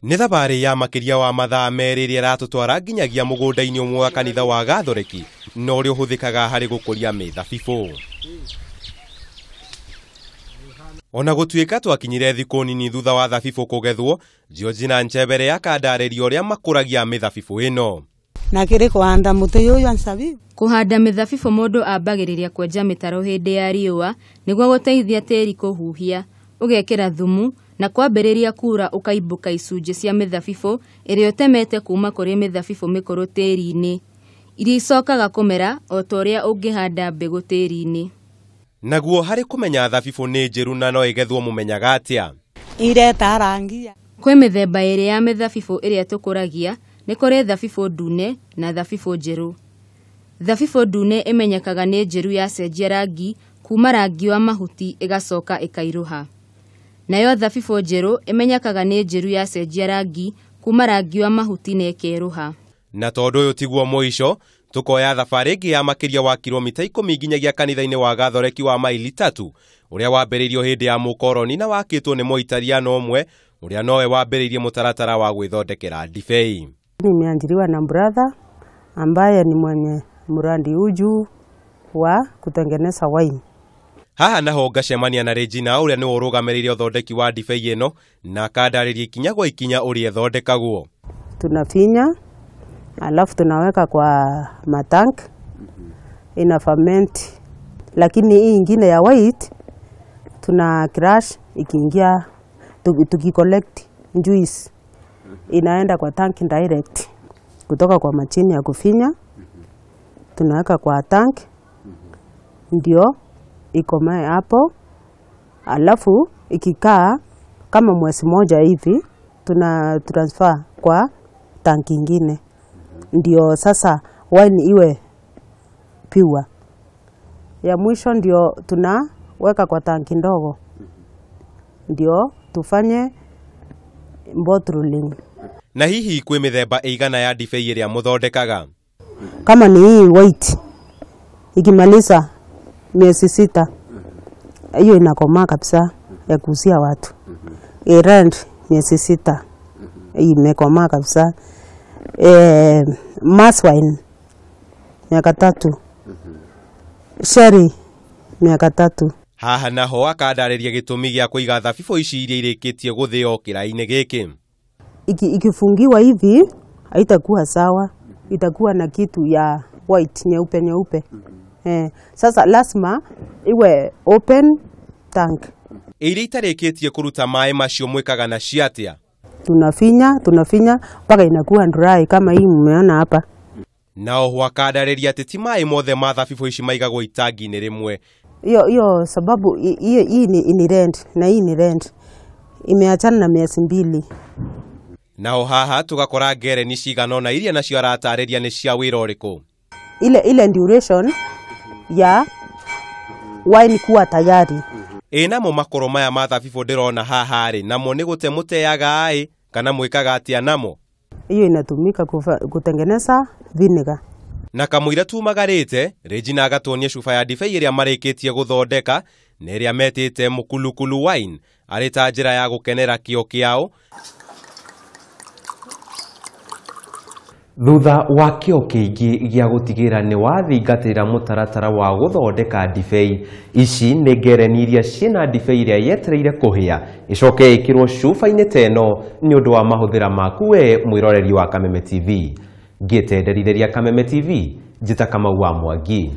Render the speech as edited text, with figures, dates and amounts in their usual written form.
Nĩ thabarĩ ya makĩria wa mathaa 2 ĩrĩa ĩratũtwara nginyagia mũgũnda-inĩ ũmwe wa kanitha wa Gathoreki na ũrĩa ũhũthĩkaga harĩ gũkũria mĩthabibũ. Ona gũtuĩka twakinyire thikũ nini thutha wa thabibũ kũgethwo, Georgina Nchebere akandarĩria ũrĩa makũragia mĩthabibũ ĩno. Na kĩrĩ kũhanda mũtĩ ũyũ wa mĩthabibũ. Kũhanda mĩthabibũ mũndũ ambagĩrĩria kwenja mĩtaro hĩndĩ ya riũa nĩguo gũteithia tĩri kũhuhia, ũgekĩra thumu na kwambĩrĩria kuura ũkaimbũka icunjĩ cia mĩthabibũ ĩrĩa ũtemete kuma kũrĩ mĩthabibũ mĩkũrũ tĩri-inĩ, iria icokaga kũmera o ta ũrĩa ũngĩhanda mbegũ tĩri-inĩ. Naguo harĩ kũmenya thabibũ nĩ njĩru na no ĩgethwo mũmenyaga atĩa? Ireta rangi. Kwĩ mĩthemba ĩrĩ ya mĩthabibũ ĩrĩa tũkũragia, nĩ kũrĩ thabibũ ndune na thabibũ njerũ. Thabibũ ndune ĩmenyekaga nĩ njĩru yacenjia rangi kuma rangi wa mahuti ĩgacoka ĩkairũha. Nayo thabibũ njerũ ĩmenyekaga nĩ njĩru yacenjia rangi kuma rangi wa mahuti na ĩkerũha. Na tondũ ũyũ tiguo mũico, tũkoya thabarĩ ĩngĩ ya makĩria wa kilomita 10 nginyagia kanitha-inĩ wa Gathoreki wa maili 3 ũrĩa wambĩrĩirio hĩndĩ ya mũkoroni na wakĩtwo nĩ Mũitaliano ũmwe ũrĩa nowe wambĩrĩirie mũtaratara wa gwĩthondekera ndibei. Nimeajiriwa na brother ambaye ni mwenye mradi uju wa kutengeneza wine. Haha naho ngacemania na Regina ũrĩa nĩwe ũrũgamĩrĩire ũthondeki wa ndibei ĩno na akandarĩria ikinya gwa ikinya ũrĩa ĩthondekagwo. Tunafinya alafu tunaweka kwa matank ina ferment, lakini hii ingine ya white tuna crush ikiingia tukicollect juice inaenda kwa tank direct kutoka kwa machini ya kufinya, tunaweka kwa tank ndio ikomae hapo, alafu ikikaa kama mwezi moja hivi tuna transfer kwa tank ingine ndio sasa wine iwe pure. Ya mwisho ndio tunaweka kwa tanki ndogo ndio tufanye bottling. Na hihi kwĩ mĩthemba ĩigana ya ndibei ĩrĩa mũthondekaga? Kama ni hii white ikimaliza miezi 6 hiyo inakomaa kabisa ya kuuzia watu. Red miezi 6 imekomaa kabisa. Mass wine miaka 3. Sherry miaka 3. Haha naho akandarĩria gĩtũmi gĩa kũiga thabibũ ici iria irĩkĩtie gũthĩo kĩraĩ-inĩ gĩkĩ. Ikifungiwa hivi haitakuwa sawa, itakuwa na kitu ya white nyeupe nyeupe. Sasa lazima iwe open tank. Iria itarĩkĩtie kũruta maĩ macio mwĩkaga nacio atĩa? Tunafinya mpaka inakuwa dry kama hii mmeona hapa. Na oho akandarĩria atĩ ti maĩ mothe ma thabibũ ici maigagwo itangi-inĩ rĩmwe. Hiyo sababu hii ni rent na hii ni rent. Imeachana na miezi 2. Naho haha tugakora ngereni cigana ũna iria nacio aratarĩria nĩ cia wĩra ũrĩkũ. Ile duration ya wine kuwa tayari. Ĩ namo makoro maya ma thabibũ ndĩrona haha rĩ, namo nĩ gũte mũteaga ĩ kana mwĩkaga atĩa namo? Hiyo inatumika kutengeneza vinegar. Na kamũira tumagarĩte, Regina agatuonia cuba ya ndibei ĩrĩa marĩkĩtie gũthondeka na ĩrĩa metĩte mũkulukulu wine arĩ ta njĩra ya gũkenera kĩo kĩao. Thutha wa kĩo kĩingĩ gĩa gũtigĩra nĩ wathingatĩra mũtaratara wa gũthondeka ndibei, ici nĩ ngereni iria ciĩna ndibei ĩrĩa yetereire kũhĩa ĩcoke ĩkĩrwo cuba-inĩ ta ĩno nĩ ũndũ wa mahũthĩra maku we mwĩroreri wa Kameme TV. Ngĩtenderithĩria Kameme TV, njĩta Kamau wa Mwangi.